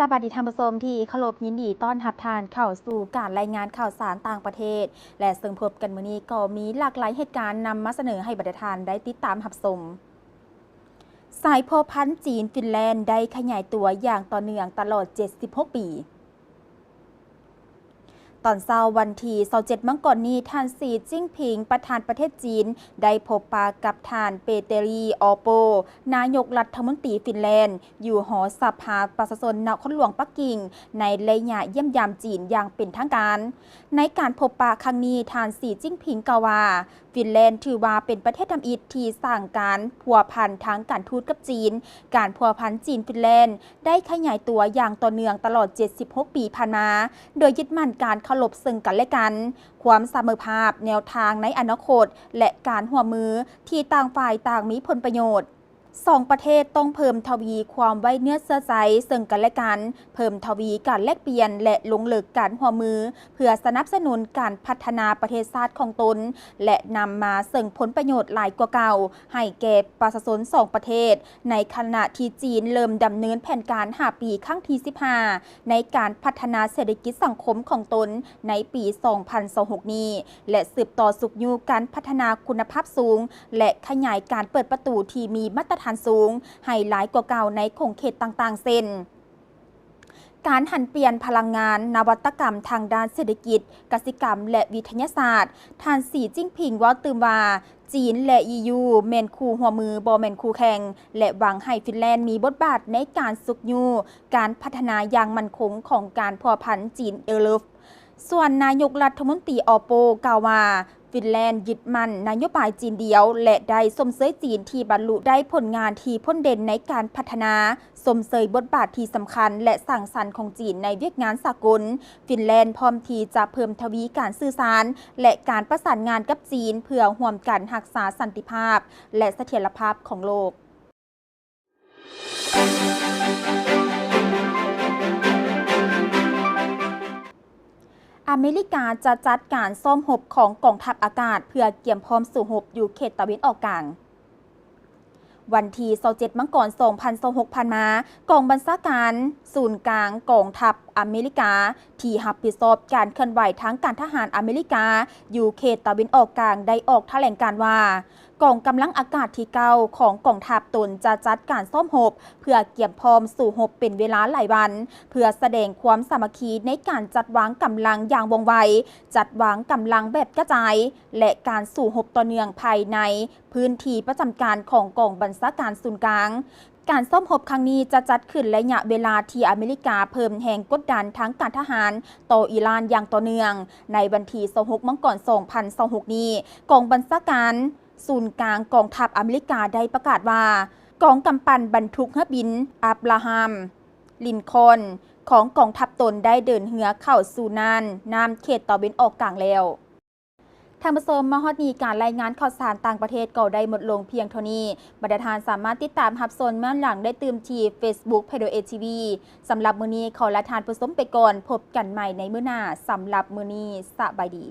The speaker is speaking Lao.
ສະບາຍດີທ່ານຜູ້ຊົມທີ່ເຄົາລົບ, ຍິນດີຕ້ອນຮັບທ່ານເຂົ້າສູ່ການລາຍງານຂ່າວສານຕ່າງປະເທດ ແລະ ເຊິ່ງພົບກັນມື້ນີ້ກໍມີຫຼາກຫຼາຍເຫດການນຳມາສະເໜີໃຫ້ບັນດາທ່ານໄດ້ຕິດຕາມຮັບຊົມ. ສາຍພົວພັນຈີນ-ຟິນແລນໄດ້ຂະຫຍາຍຕົວຢ່າງຕໍ່ເນື່ອງຕະຫຼອດເຈັດສິບຫົກປີ. ຕອນເຊົ້າວັນທີຊາວເຈັດມັງກອນນີ້, ທ່ານ ສີ ຈິ້ນຜິງ ປະທານປະເທດຈີນ ໄດ້ພົບປະກັບທ່ານ ເປເຕຣີ ອໍໂປ ນາຍົກລັດຖະມົນຕີຟິນແລນ ຢູ່ຫໍສະພາປະຊາຊົນນະຄອນຫຼວງປັກກິ່ງ ໃນໄລຍະຢ້ຽມຢາມຈີນຢ່າງເປັນທາງການ. ໃນການພົບປະຄັ້ງນີ້, ທ່ານ ສີ ຈິ້ນຜິງ ກ່າວວ່າ ຟິນແລນຖືວ່າເປັນປະເທດທຳອິດທີ່ສ້າງການພົວພັນທາງການທູດກັບຈີນ. ການພົວພັນຈີນ-ຟິນແລນໄດ້ຂະຫຍາຍຕົວຢ່າງຕໍ່ເນື່ອງຕະຫຼອດເຈັດສິບຫົກປີຜ່ານມາ, ໂດຍຍຶດໝັ້ນການເຄົາລົບເຊິ່ງກັນແລະກັນ, ຄວາມສະເໝີພາບ, ແນວທາງໃນອະນາຄົດ ແລະ ການຮ່ວມມືທີ່ຕ່າງຝ່າຍຕ່າງມີຜົນປະໂຫຍດ. ສອງປະເທດຕ້ອງເພີ່ມທະວີຄວາມໄວ້ເນື້ອເຊື່ອໃຈເຊິ່ງກັນແລະກັນ, ເພີ່ມທະວີການແລກປ່ຽນ ແລະ ລົງເລິກການຮ່ວມມື ເພື່ອສະໜັບສະໜູນການພັດທະນາປະເທດຊາດຂອງຕົນ ແລະ ນຳມາເຊິ່ງຜົນປະໂຫຍດຫຼາຍກວ່າເກົ່າໃຫ້ແກ່ປະຊາຊົນສອງປະເທດ, ໃນຂະນະທີ່ຈີນເລີ່ມດຳເນີນແຜນການຫ້າປີຄັ້ງທີສິບຫ້າ ໃນການພັດທະນາເສດຖະກິດສັງຄົມຂອງຕົນໃນປີສອງພັນຊາວຫົກນີ້ ແລະ ສືບຕໍ່ຊຸກຍູ້ການພັດທະນາຄຸນນະພາບສູງ ແລະ ຂະຫຍາຍການເປີດປະຕູທີ່ມີມາດຕະຖານສູງໃຫ້ຫຼາຍກວ່າເກົ່າໃນຂົງເຂດຕ່າງໆ ເຊັ່ນ ການຫັນປ່ຽນພະລັງງານ, ນະວັດຕະກຳທາງດ້ານເສດຖະກິດ, ກະສິກຳ ແລະ ວິທະຍາສາດ. ທ່ານ ສີ ຈິ້ນຜິງ ເວົ້າຕື່ມວ່າ ຈີນ ແລະ ອີຢູ ແມ່ນຄູ່ຮ່ວມມື ບໍ່ແມ່ນຄູ່ແຂ່ງ ແລະ ຫວັງໃຫ້ຟິນແລນມີບົດບາດໃນການຊຸກຍູ້ການພັດທະນາຢ່າງໝັ້ນຄົງຂອງການພົວພັນຈີນ-ອີຢູ. ສ່ວນນາຍົກລັດຖະມົນຕີ ອໍໂປ ກ່າວວ່າ ຟິນແລນຍຶດໝັ້ນນະໂຍບາຍຈີນດຽວ ແລະ ໄດ້ຊົມເຊີຍຈີນທີ່ບັນລຸໄດ້ຜົນງານທີ່ພົ້ນເດັ່ນໃນການພັດທະນາ, ຊົມເຊີຍບົດບາດທີ່ສຳຄັນ ແລະ ສ້າງສັນຂອງຈີນໃນວຽກງານສາກົນ. ຟິນແລນພ້ອມທີ່ຈະເພີ່ມທະວີການສື່ສານ ແລະ ການປະສານງານກັບຈີນ ເພື່ອຮ່ວມກັນຮັກສາສັນຕິພາບ ແລະ ສະຖຽນລະພາບຂອງໂລກ. ອາເມລິກາຈະຈັດການຊ້ອມຮົບຂອງກອງທັບອາກາດ ເພື່ອກຽມພ້ອມສູ້ຮົບຢູ່ເຂດຕາເວັນອອກກາງ. ວັນທີຊາວເຈັດມັງກອນສອງພັນຊາວຫົກຜ່ານມາ, ກອງບັນຊາການສູນກາງກອງທັບອາເມລິກາ ທີ່ຮັບຜິດຊອບການເຄື່ອນໄຫວທາງການທະຫານອາເມລິກາຢູ່ເຂດຕາເວັນອອກກາງ ໄດ້ອອກຖະແຫຼງການວ່າ ກອງກຳລັງອາກາດທີເກົ້າຂອງກອງທັບຕົນຈະຈັດການຊ້ອມຮົບ ເພື່ອກຽມພ້ອມສູ້ຮົບເປັນເວລາຫຼາຍວັນ ເພື່ອສະແດງຄວາມສາມັກຄີໃນການຈັດວາງກຳລັງຢ່າງວ່ອງໄວ, ຈັດວາງກຳລັງແບບກະຈາຍ ແລະ ການສູ້ຮົບຕໍ່ເນື່ອງພາຍໃນພື້ນທີ່ປະຈຳການຂອງກອງບັນຊາການສູນກາງ. ການຊ້ອມຮົບຄັ້ງນີ້ຈະຈັດຂຶ້ນໄລຍະເວລາທີ່ອາເມລິກາເພີ່ມແຮງກົດດັນທາງການທະຫານຕໍ່ອີຣານຢ່າງຕໍ່ເນື່ອງ. ໃນວັນທີຊາວຫົກມັງກອນສອງພັນຊາວຫົກນີ້, ກອງບັນຊາການ ສູນກາງກອງທັບອາເມລິກາໄດ້ປະກາດວ່າ ກອງກຳປັ່ນບັນທຸກເຮືອບິນ Abraham Lincoln ຂອງກອງທັບຕົນໄດ້ເດີນເຮືອເຂົ້າສູ່ນ່ານນ້ຳເຂດຕາເວັນອອກກາງແລ້ວ. ທ່ານຜູ້ຊົມ, ມາຮອດນີ້ການລາຍງານຂ່າວສານຕ່າງປະເທດກໍໄດ້ໝົດລົງພຽງເທົ່ານີ້. ບັນດາທ່ານສາມາດຕິດຕາມຮັບຊົມຍ້ອນຫຼັງໄດ້ຕື່ມທີ່ Facebook Pado Area TV. ສຳລັບມື້ນີ້ຂໍລາທ່ານຜູ້ຊົມໄປກ່ອນ. ພົບກັນໃໝ່ໃນມື້ໜ້າ. ສຳລັບມື້ນີ້, ສະບາຍດີ.